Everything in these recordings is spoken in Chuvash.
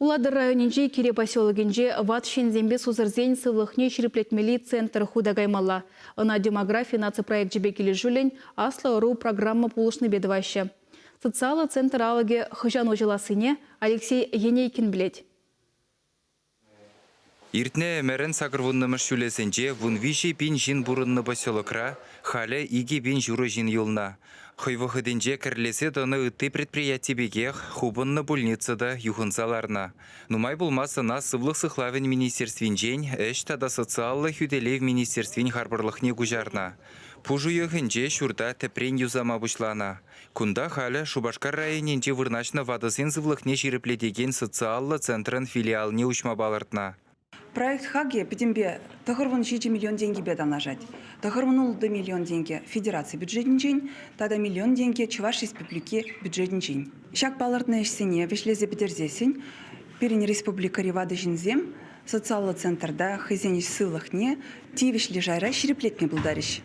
Улатӑр районӗнчи Кире поселокӗнче ват ҫынсемпе сусӑрсен сывлӑхне ҫирӗплетмелли центр хута каймалла. Ӑна «Демографи» наци проекчӗпе килӗшӳллӗн Аслӑ ӑру программа пулӑшнипе тӑваҫҫӗ. Социаллӑ центр алӑкӗ хӑҫан уҫӑлассине Алексей Енейкин пӗлет. Иртнӗ ӗмӗрӗн 80-мӗш ҫулӗсенче 13 000 ҫын пурӑннӑ поселокра халӗ 2,5 ҫын юлнӑ. Хӑй вӑхӑтӗнче кӗрлесе тӑнӑ ытти предприяти пекех хупӑннӑ пульница та юхӑнса ларнӑ. Нумай пулмасть ӑна Сывлӑх сыхлавӗн министерствинчен Ӗҫ тата социаллӑ хӳтӗлев министерствин харпӑрлӑхне куҫарнӑ. Пуш уйӑхӗнче ҫурта тӗпрен юсама пуҫланӑ. Кунта халӗ Шупашкар районӗнче вырнаҫнӑ ватӑсен сывлӑхне ҫирӗплетекен социаллӑ центрӑн филиалне уҫма палӑртнӑ. Проект хакӗ пӗтӗмпе 97 миллион тенкӗпе танлашать. 96 миллион тенкӗ федераци бюджетӗнчен тата миллион тенкӗ Чӑваш Республики бюджетӗнчен. Ҫак палӑртнӑ ӗҫсене вӗҫлесе пӗтерсессӗн пирӗн республикӑри ватӑ ҫынсем социаллӑ центрта хӑйсен сывлӑхне тивӗҫлӗ шайра ҫирӗплетме пултарӗҫ.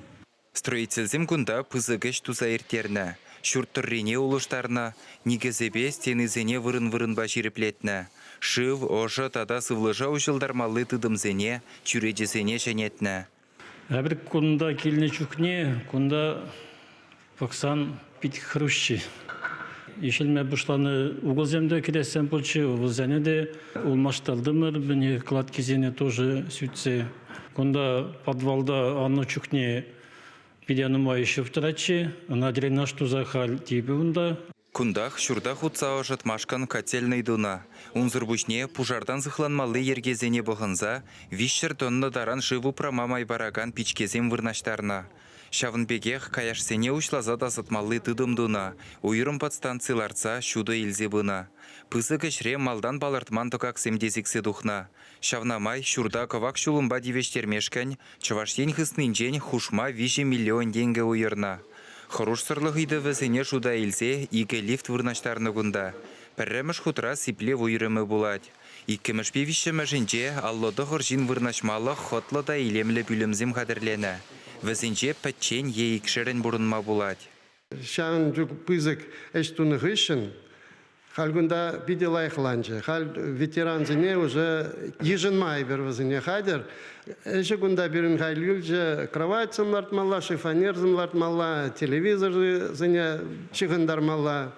Строительсем кунта пысӑк ӗҫ туса ирттернӗ. Ҫурт тӑррине улӑштарнӑ, никӗсӗпе стенисене вырӑн-вырӑнпа ҫирӗплетнӗ. Шыв, ӑшӑ тата сывлӑша уҫӑлтармалли тытӑмсене, чӳречесене ҫӗнетнӗ. Эпир кунта килнӗ чухне кунта пӑхсан пит хӑрушчӗ. Ишӗлме пуҫланӑ уголсем те кӗтессем пулчӗ, вӗсене те улмаштартӑмӑр, кладкисене тоже сӳтсе. Кунта подвалта аннӑ чухне питӗ нумай шыв тӑратчӗ, ӑна дренаж туса халь типӗ унта. Кунтах ҫурта хутса ӑшӑтмашкӑн котельнӑй тунӑ. Унсӑр пуҫне пушартан сыхланмалли йӗркесене пӑхӑнса 300 тонна таран шыв упрама май паракан пичкесем вырнаҫтарнӑ. Ҫавӑн пекех каяшсене уҫласа тасатмалли тытӑм тунӑ, уйрӑм подстанци лартса ҫутӑ илсе пынӑ. Пысӑк ӗҫре малтан палӑртман тӑкаксем те сиксе тухнӑ. Ҫавна май ҫурта кӑвак ҫулӑмпа тивӗҫтермешкӗн Чӑваш Ен хыснинчен хушма 3 миллион тенкӗ уйӑрнӑ. Хӑрушсӑрлӑх ыйтӑвӗсене шута илсе икӗ лифт вырнаҫтарнӑ кунта. Пӗрремӗш хутра сиплев уйрӑмӗ пулать. Иккӗмӗшпе виҫҫӗмӗшӗнче 59 ҫын вырнаҫмалӑх хӑтлӑ та илемлӗ пӳлӗмсем хатӗрленӗ. Вӗсенче пӗччен е икшерӗн пурӑнма пулать. Ҫавӑн чух пысӑк ӗҫ тунӑ хыҫҫӑн халь кунта питӗ лайӑхланчӗ. Халь ветерансене уже йышӑнма эпир вӗсене хатӗр. Ӗҫӗ кунта пирӗн халь юлчӗ. Кроватьсем лартмалла, шифонерсем лартмалла, телевизорсене ҫыхӑнтармалла.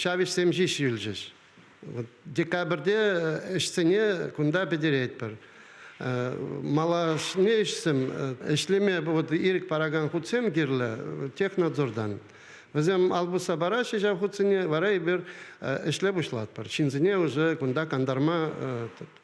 Ҫав ӗҫсем ҫеҫ юлчӗҫ. Декабрьте ӗҫсене кунта пӗтеретпӗр. Малашне ӗҫсем ӗҫлеме вот ирӗк паракан хутсем кирлӗ технадзортан. Вӗсем ал пусса параҫҫӗ ҫав хутсене, вара эпир ӗҫле пуҫлатпӑр. Ҫынсене уже кунта кантарма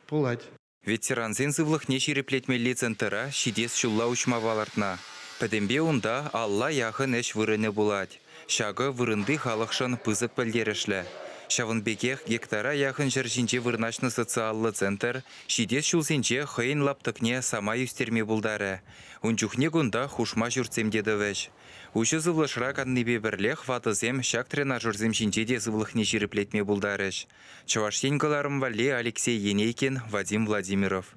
пулать. Ветерансен сывлӑхне ҫирӗплетмелли центра ҫитес ҫулла уҫма палӑртнӑ. Пӗтӗмпе унта алла яхӑн ӗҫ вырӑнӗ пулать. Ҫакӑ вырӑнти халӑхшӑн пысӑк пӗлтерӗшлӗ. Ҫавӑн пекех гектара яхӑн ҫӗр ҫинче вырнаҫнӑ социаллӑ центр ҫитес ҫулсенче хӑйӗн лаптӑкне самай ӳстерме пултарӗ. Ун чухне кунта хушма ҫуртсем те тӑвӗҫ. Уҫӑ сывлӑшра каннипе пӗрлех ватӑсем ҫак тренажерсем ҫинче те сывлӑхне ҫирӗплетме пултарӗҫ. Чӑваш Ен кӑларӑм валли Алексей Енейкин, Вадим Владимиров.